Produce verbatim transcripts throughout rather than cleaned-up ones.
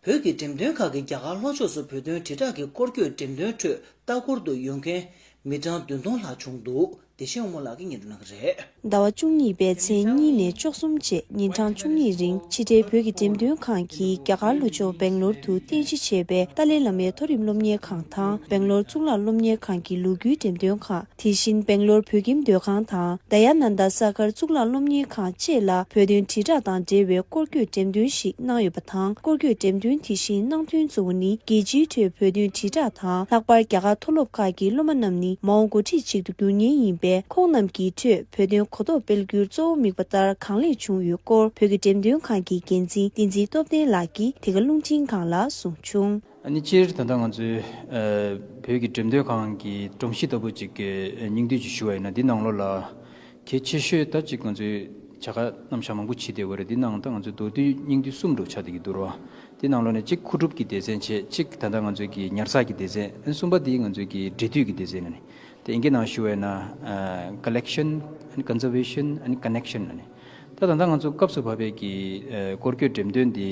བོད་ཀྱི་འགྲེམས་སྟོན་ཁང་གིས་རྒྱ་གར་ལྷོ་ཕྱོགས་སུ་བོད་དོན་དྲིལ་བསྒྲགས་ཀྱི་སྐོར་སྐྱོད་འགྲེམས་སྟོན་ཁྲོད་ལྟ་སྐོར་དུ་ཡོང་མཁན་མི་གྲངས་བདུན་སྟོང་ལྷག་བྱུང་འདུག། བདེ་ཆེན་དབང་མོ་ལགས་ཀྱིས་སྙན་སྒྲོན་གནང་གི་རེད། ཟླ་བ་བཅུ་གཉིས་པའི་ཚེས་གཉིས་ནས་བཅུ་གསུམ་བཅས་ཉིན་གྲངས་བཅུ་གཉིས་རིང་ཕྱི་དྲིལ་བོད་ཀྱི་འགྲེམས་སྟོན་ཁང་གིས་རྒྱ་གར་ལྷོ་ཕྱོགས་སྦེང་ལོར་དུ་རྟེན་གཞི་བྱས་པའི་ཏཱ་ལའི་བླ་མའི་མཐོ་རིམ་སློབ་གཉེར་ཁང་དང་སྦེང་ལོར་གཙུག་ལག་སློབ་གཉེར་ཁང་གི་ལོ་རྒྱུས་འགྲེམས་སྟོན་ཁང་། དེ་བཞིན་སྦེང་ལོར་བོད་ཁྱིམ་སྡོད་ཁང་དང་དཱ་ཡ་ནན་ད་ས་གར་གཙུག་ལག་སློབ་གཉེར་ཁང་བཅས་ལ་བོད་དོན་དྲིལ་བསྒྲགས་དང་འབྲེལ་བའི་སྐོར་སྐྱོད་འགྲེམས་སྟོན་ཞིག་གནང་ཡོད་པ་དང་། སྐོར་སྐྱོད་འགྲེམས་སྟོན་དེ་བཞིན་གནང་དོན་གཙོ་བོ་ནི་རྒྱལ་སྤྱིའི་ཁྲོད་བོད་དོན་དྲིལ་བསྒྲགས་དང་། ལྷག་པར་རྒྱ་གར་མཐོ་སློབ་ཁག་གི་སློབ་མ་རྣམས་ནི་མ་འོངས་འགོ་ཁྲིད་ཅིག་ཏུ་འགྱུར་ཉེན་ཡིན་པས། ཁོང་རྣམས་ཀྱི་ཁྲོད་བོད་དོན་གོ་རྟོགས་སྤེལ་རྒྱུར་གཙོ་བོ་དམིགས་པ་ལྟར་གང་ལེགས་བྱུང་ཡོད་སྐོར་བོད་ཀྱི་འགྲེམས་སྟོན་ཁང་གི་འགན་འཛིན་བསྟན་འཛིན་སྟོབས་ལྡན་ལགས་ཀྱིས་དེ་ག་རླུང་འཕྲིན་ཁང་ལ་གསུངས་བྱུང་། ཨ་ནི་སྤྱིར་ད་ལྟ་ང་ཚོའི་ཨ་བོད་ཀྱི་འགྲེམས་སྟོན་ཁང་གི་སྒྲོམ་གཞི་ལྟ་བུ་ཅིག་གི་སྙིང་བསྡུས་ཅིག་ཞུ་བ་ཡིན་ན། འདི་ནང་ལོགས་ལ་གལ་ཆེ་ཤོས་ད་ཅིག་ང་ཚོའི་བྱ་དགའ་རྣམ་གཞག་མང་པོ་བྱེད་བསྡད་ཡོད་རེད། འདི་ནང་ད་ང་ཚོའི་མདོར་བསྡུས་སྙིང་བསྡུས་གསུམ་འདྲ་བོ་ཆགས་བསྡད་ཀྱི་འདུག་ར། འདི་ནང་ལོགས་ནས་གཅིག་མཁོ་སྒྲུབ་ཀྱི་སྡེ་ཚན་བྱས། གཅིག་ད་ལྟ་ང་ཚོའི་གི་ཉར་ཚགས་ཀྱི་སྡེ་ཚན། ཨ་ནི་གསུམ་པ་འདི་ང་ཚོའི་གི་འབྲེལ་མཐུད་ཀྱི་སྡེ་ཚན་ནི། དེ་ཨིན་སྐད་ནང་ཞུ་བས་ན། ཨ་collection and conservation and connection ཨ་ནི། ད་ད་ལྟ་ང་ཚོ་སྐབས་སུ་བབས་པའི་གི་ཨ་སྐོར་སྐྱོད་འགྲེམས་སྟོན་འདི་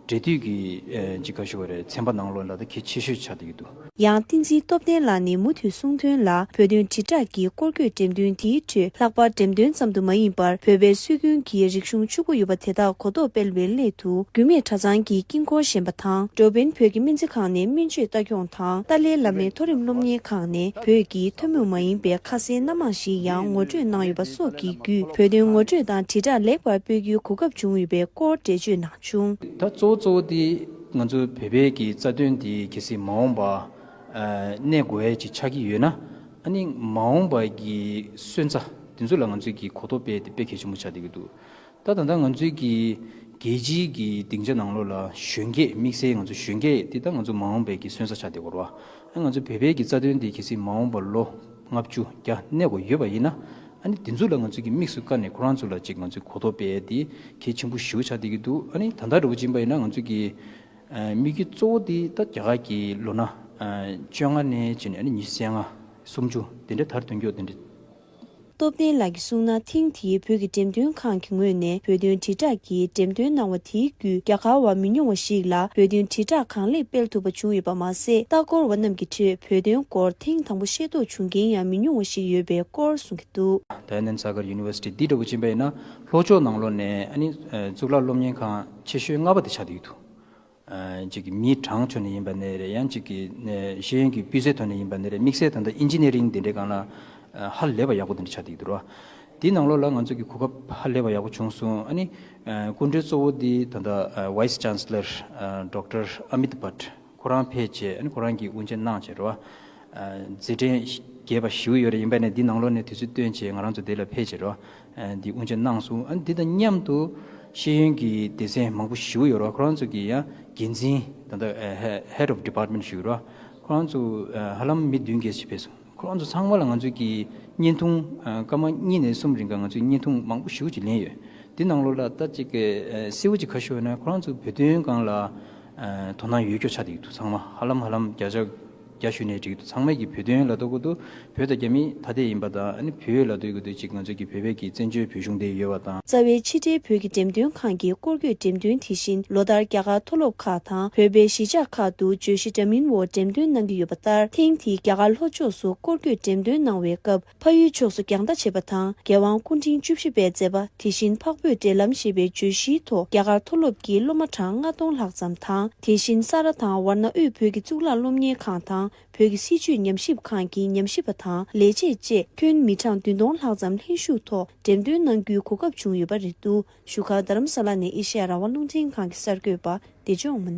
འབྲེལ་མཐུད་ཀྱི་ཨ་ཅིག་ག་ཞུ་བ་རེད། ཚན་པ་ནང་ལོགས་ལ་ད་གལ་ཆེ་ཤོས་ཆགས་བསྡད་ཀྱི་འདུག། ཡང་བསྟན་འཛིན་སྟོབས་ལྡན་ལགས་ནས་མུ་མཐུད་གསུངས་དོན་ལ། བོད་དོན་དྲིལ་བསྒྲགས་ཀྱི་སྐོར་སྐྱོད་འགྲེམས་སྟོན་དེའི་ཁྲོད་ལྷག་པར་འགྲེམས་སྟོན་ཙམ་དུ་མ་ཡིན་པར་བོད་པའི་སྲོལ་རྒྱུན་གྱི་རིག་གཞུང་ཕྱུག་པོ་ཡོད་པ་དེ་དག་གོ་རྟོགས་སྤེལ་བའི་སླད་དུ། རྒྱུད་སྨད་གྲྭ་ཚང་གི་དཀྱིལ་འཁོར་བཞེངས་པ་དང་། འགྲོ་ཕན་བོད་ཀྱི་སྨན་རྩིས་ཁང་ནས་སྨན་བཅོས་ལྟ་སྐྱོང་དང་། ཏཱ་ལའི་བླ་མའི་མཐོ་རིམ་སློབ་གཉེར་ཁང་ནས་བོད་ཀྱི་ཐུན་མོང་མ་ཡིན་པའི་ཁ་གསལ་སྣ་མང་ཞིག་ཡང་ངོ་སྤྲོད་གནང་ཡོད་པ་སོགས་ཀྱི་བརྒྱུད། བོད་དོན་ངོ་སྤྲོད་དང་དྲིལ་བསྒྲགས་ལེགས་པར་སྤེལ་རྒྱུའི་གོ་སྐབས་བྱུང་ཡོད་པའི་སྐོར་འགྲེལ་བརྗོད་གནང་བྱུང་། ད་གཙོ་བོ་གཙོ་བོ་དེ་ང་ཚོ་བོད་པའི་གི་རྩ་དོན་དེ་གལ་སྲིད་མ་འོངས་པ་ཨ་གནས་དགོས་ཡ་ཅིག་ཆགས་ཀྱི་ཡོད་ན། ཨ་ནི་མ་འོངས་པ་གི་སོན་རྩ་དེ་ཚོ་ལ་ང་ཚོས་ཀྱི་གོ་རྟོགས་སྤེལ་དེ་དཔེ་གལ་ཆེན་པོ་ཆགས་བསྡད་ཀྱི་འདུག། ད་ད་ལྟ་ང་ཚོའི་གི་རྒྱལ་སྤྱིའི་གི་སྡིངས་ཆ་ནང་ལོགས་ལ་གཞོན་སྐྱེས། དམིགས་བསལ་ང་ཚོ་གཞོན་སྐྱེས་དེ་ད་ང་ཚོ་མ་འོངས་པའི་གི་སོན་རྩ་ཆགས་བསྡད་ཀྱི་ཡོད་རེད་བ། ཨ་ང་ཚོ་བོད་པའི་གི་རྩ་དོན་དེ་གལ་སྲིད་མ་འོངས་པ་ལོ་ལྔ་བཅུ་བརྒྱ་གནས་དགོས་ཡོད་པ་ཡིན་ན། ཨ་ནི་དེ་ཚོ་ལ་ང་ཚོས་ཀྱི་དམིགས་སུ་བཀར་ནས་ཁོ་རང་ཚོ་ལ་ཅིག་ང་ཚོས་གོ་རྟོགས་སྤེལ་དེ་གལ་ཆེན་པོ་ཞེ་པོ་ཆགས་བསྡད་ཀྱི་འདུག། ཨ་ནི་ད་ལྟ་འདྲ་བོ་ཕྱིན་པ་ཡིན་ན་ང་ཚོ་གི་ཨ་དམིགས་ཡུལ་གཙོ་བོ་དེ་ད་རྒྱ་གར་གྱི་ལོ་ན་ཨ་བཅོ་ལྔ་ནས་བྱས་ནས་ཨ་ནི་ཉི་ཤུ་རྩ་ལྔ། སུམ་ཅུ་དེ་འདྲ་དར་ཐོན་རྒྱུ་དེ་འདྲ། སྟོབས་ལྡན་ལགས་ཀྱིས་གསུངས་ན། ཐེངས་འདིའི་བོད་ཀྱི་འགྲེམས་སྟོན་ཁང་གི་ངོས་ནས་བོད་དོན་དྲིལ་བསྒྲགས་ཀྱི་འགྲེམས་སྟོན་གནང་བ་དེའི་བརྒྱུད། རྒྱ་གར་བ་མི་ཉུང་བ་ཞིག་ལ་བོད་དོན་དྲིལ་བསྒྲགས་གང་ལེགས་སྤེལ་ཐུབ་པ་བྱུང་ཡོད་པ་མ་ཟད། ལྟ་སྐོར་བ་རྣམས་ཀྱི་ཁྲོད་བོད་དོན་སྐོར་ཐེངས་དང་པོ་ཤེས་རྟོགས་བྱུང་མཁན་ཡང་མི་ཉུང་བ་ཞིག་ཡོད་པའི་སྐོར་གསུང་གི་འདུག། Dayanand Sagar University འདི་འདྲ་བོ་ཕྱིན་པ་ཡིན་ན། ལྷོ་ཕྱོགས་ནང་ལོགས་ནས་ཨ་ནི་ཨ་གཙུག་ལག་སློབ་གཉེར་ཁང་ཆེ་ཤོས་ལྔ་པ་དེ་ཆགས་བསྡད་ཀྱི་འདུག། ཨ་གཅིག་གི་མིའི་གྲངས་ཐོག་ནས་ཡིན་པ་ནས་རེད། ཡང་གཅིག་གི་ནས་ཤེས་ཡོན་གྱི་སྤུས་ཚད་ཐོག་ནས་ཡིན་པ་ནས་རེད། དམིགས་བསལ་ད་ལྟ་ཨིན་ཇི་ནི་ཡ་རིང་དེ་འདྲའི་སྒང་ལ་ཨ་ཧ་ལས་པ་ཡག་པོ་དེ་འདྲ་ཆགས་བསྡད་ཀྱི་འདུག་ར། དེའི་ནང་ལོགས་ལ་ང་ཚོ་གི་གོ་སྐབས་ཧ་ལས་པ་ཡག་པོ་བྱུང་སོང་། ཨ་ནི་ཨ་སྐུ་མགྲོན་གཙོ་བོ་དེ་ད་ལྟ་ཨ་Vice Chancellor ཨ་Doctor Amit Bhatt ཁོ་རང་ཕེབས་བྱས། ཨ་ནི་ཁོ་རང་གིས་དབུ་འབྱེད་གནང་བྱས་རེད་བ། ཨ་མཛད་འཕྲིན་རྒྱས་པ་ཞེ་པོ་ཡོད་རེད། ཡིན་པ་ནས་འདི་ནང་ལོགས་ནས་དུས་ཚོད་བཏོན་བྱས་ང་རང་ཚོ་འདི་ལ་ཕེབས་བྱས་རེད་བ། ཨ་འདི་དབུ་འབྱེད་གནང་སོང་། ཨ་ནི་འདི་དང་མཉམ་དུ་ཤེས་ཡོན་གྱི་སྡེ་ཚན་མང་པོ་ཞེ་པོ་ཡོད་རེད་བ། ཁོ་རང་ཚོ་གི་ཡང་འགན་འཛིན་ད་ལྟ་ཨ་Head of Department ཞིག་ཡོད་རེད་བ། ཁོ་རང་ཚོ་ཨ་ཧ་ལམ་མི་བདུན་བརྒྱད་ཅིག་ཕེབས་སོང་། ཁོ་རང་ཚོ་ཚང་མ་ལ་ང་ཚོས་ཀྱི་བརྙན་ཐུང་ཨ་སྐར་མ་གཉིས་ནས་གསུམ་རིང་ག་ང་ཚོས་བརྙན་ཐུང་མང་པོ་ཞེ་པོ་ཅིག་ལེན་ཡོད། འདི་ནང་ལོགས་ལ་ད་ཅིག་གི་ཨ་གསལ་པོ་ཅིག་ག་ཞུ་བ་ན། ཁོ་རང་ཚོ་བོད་དོན་སྒང་ལ་ཨ་དོ་སྣང་ཡོད་རྒྱུ་ཆགས་བསྡད་ཀྱི་འདུག། ཚང་མ་ཧ་ལམ་ཧ་ལམ་བརྒྱ་ཆ་བརྒྱ་ཞུས་ནའི་འགྲིག་གི་འདུག། ཚང་མས་ཀྱི་བོད་དོན་ལབ་དུས་སྐབས་དུ་བོད་དང་རྒྱ་མི་ཐ་དད་ཡིན་པ་དང་། ཨ་ནི་བོད་ལབ་དུས་སྐབས་དུ་ཅིག་ང་ཚོ་གི་བོད་པའི་གི་བཙན་བྱོལ་བོད་གཞུང་དེ་ཡོད་པ་དང་། རྩ་བའི་ཕྱི་འབྲེལ་བོད་ཀྱི་འགྲེམས་སྟོན་ཁང་གི་སྐོར་སྐྱོད་འགྲེམས་སྟོན་དེ་བཞིན་ལོ་ལྟར་རྒྱ་གར་མཐོ་སློབ་ཁག་དང་བོད་པའི་གཞིས་ཆགས་ཁག་ཏུ་བརྗོད་གཞི་འདྲ་མིན་འོག་འགྲེམས་སྟོན་གནང་གི་ཡོད་པ་ལྟར། ཐེངས་འདིའི་རྒྱ་གར་ལྷོ་ཕྱོགས་སུ་སྐོར་སྐྱོད་འགྲེམས་སྟོན་གནང་བའི་སྐབས། ཕ་ཡུལ་ཕྱོགས་སུ་རྒྱང་ལྟ་བྱེད་པ་དང་། རྒྱལ་དབང་སྐུ་ཕྲེང་བཅུ་བཞི་པའི་མཛད་པ། དེ་བཞིན་འཕགས་བོད་འབྲེལ་ལམ་ཞེས་པའི་བརྗོད་གཞིའི་ཐོག་རྒྱ་གར་མཐོ་སློབ་ཀྱི་སློབ་མ་གྲངས་ལྔ་སྟོང་ལྷག་ཙམ་དང་། དེ་བཞིན་ས་ར་དང་ཝར་ན་དབུས་བོད་ཀྱི་གཙུག་ལག་སློབ་གཉེར་ཁང་དང་། བོད་ཀྱི་སྲིད་བྱུས་ཉམས་ཞིབ་ཁང་གི་ཉམས་ཞིབ་པ་དང་ལས་བྱེད་བཅས་ཁྱོན་མི་གྲངས་བདུན་སྟོང་ལྷག་ཙམ་ལྷན་ཞུགས་ཐོག་འགྲེམས་སྟོན་གནང་རྒྱུའི་གོ་སྐབས་བྱུང་ཡོད་པ་རེད་འདུག། བཞུགས་སྒར་རྡ་རམ་ས་ལ་ནས་ཨེ་ཤེ་ཡ་རང་དབང་རླུང་འཕྲིན་ཁང་གི་གསར་འགོད་པ་བདེ་ལྕོག་མ།